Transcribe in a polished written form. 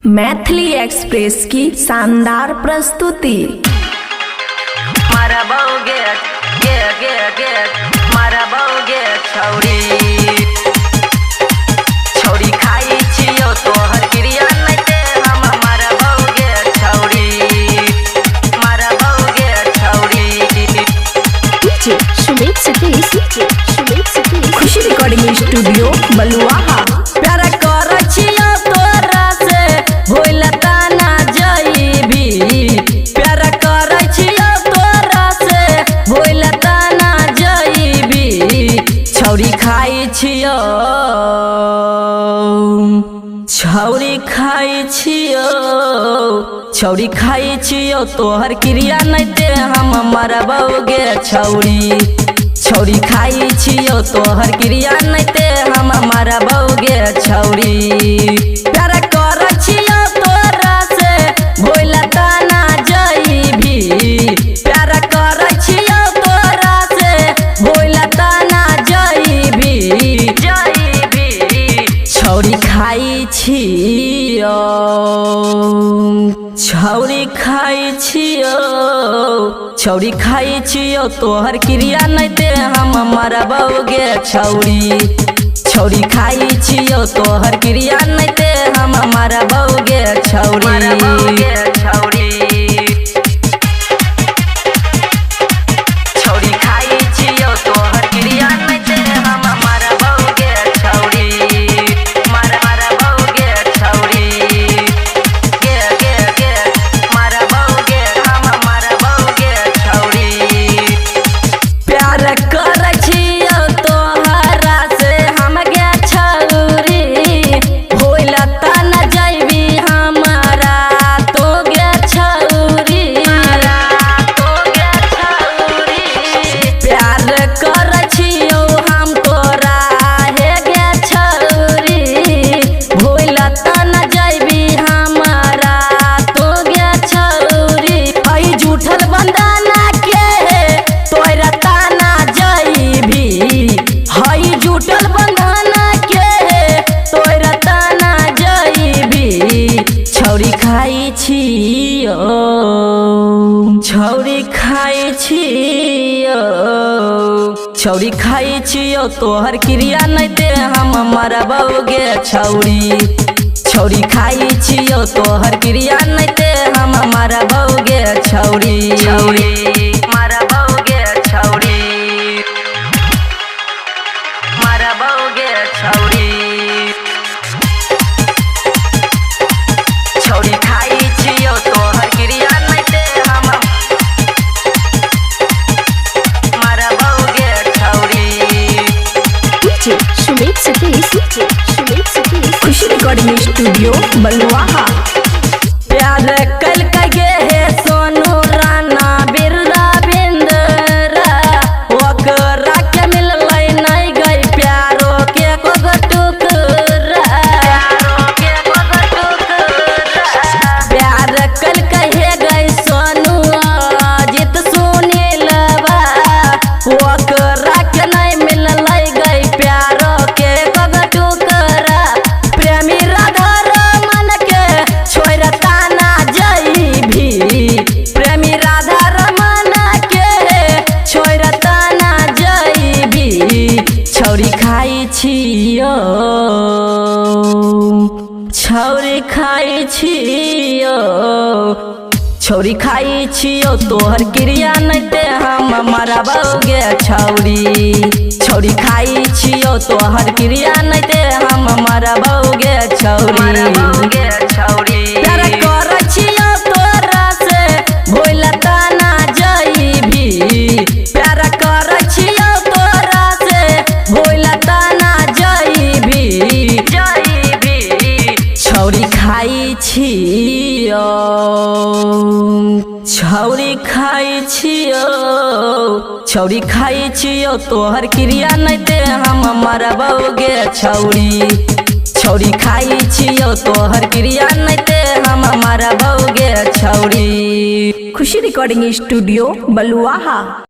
Maithili express की शानदार प्रस्तुति। मरबौगे गे गे गे, मरबौगे छौरी। छौरी खाइ छियौ तोहर क्रिया नइते हम मरबौगे छौरी, मरबौगे छौरी। DJ Sumit Satish, DJ Sumit Satish. Khushi recording studio, Baluaha. प्यार कर छियौ तोरा से होइल ताना जइबी, प्यार कर छियौ तोरा से होइल ताना जइबी। छौरी खाइ छियौ, छौरी खाइ छियौ, छौरी खाइ छियौ तोहर क्रिया नइते हम मरबौगे छौरी। छौरी खाइ छियौ तोहर क्रिया नइते हम मरबौगे छौरी। प्यार कर छियौ तोरा से भोइल ताना जइबी, प्यार कर छियौ तोरा से भोइल ताना जइबी जइबी। छौरी खाइ छियौ, छौरी खाइ छियौ, छौरी खाइ छियौ तोहर क्रिया नइते हम मरबौगे छौरी। छौरी खाइ छियौ तोहर क्रिया नइते हम मरबौगे छौरी, छौरी। छौरी खाइ छियौ तोहर क्रिया नइते हम मरबौगे छौरी, मर मरबौगे छौरी। गे गे गे, मरबौगे हम मरबौगे छौरी। प्यार कर छियौ तोहरा से हम गे छौरी, होइल त न जइबी हमारा तो गे छौरी, तो गे छौरी। प्यार कर छियौ हम तोरा हे गे छौरी, होइल त न जइबी हमारा तो गे छौरी। हई झूठल बंदना के तोरा ताना जइबी, हई झूठल बंधना के तोरा ताना जइबी। छौरी खाइ छियौ, छौरी खाइ छियौ, छौरी खाइ छियौ तोहर क्रिया नइते हम मरबौगे छौरी। छौरी खाइ छियौ तोहर क्रिया नइते हम मरबौगे छौरी, छौरी मरबौगे छौरी, मरबौगे छौरी। छौरी खाइ छियौ तोहर क्रिया नइते हम मरबौगे छौरी। DJ Sumit Satish, DJ Sumit Satish. Khushi recording studio, Baluaha. प्यार कल गे हे सोनू राणा बिरला बिंदरा, ओकरा के मिललै नहीं गई प्यारो के को टुकड़ा, प्यारो के को टुकड़ा। प्यार कल कहे गई सोनू अजित सुनीलवा, ओकरा के नहीं मिललै गई प्यारो के को टुकड़ा। प्रेमी राधा रमन के छोड़ ताना जइबी, प्रेमी राधा रमन के छोड़ ताना जइबी। छौरी खाइ छियौ, छौरी खाइ छियौ, छौरी खाइ छियौ तोहर क्रिया नइते हम मरबौगे छौरी। छौरी खाइ छियौ तोहर क्रिया नइते हम मरबौगे छौरी, छौरी। प्यार कर छियौ तोरा से भोइल ताना जइबी, प्यार कर छियौ तोरा से भोइल ताना जइबी जइबी। छौरी खाइ छियौ, छौरी खाइ छियौ, छौरी खाइ छियौ तोहर क्रिया नइते हम मरबौगे छौरी। छौरी खाइ छियौ तोहर क्रिया नइते हम मरबौगे छौरी। खुशी रिकॉर्डिंग स्टूडियो, बलुआहा।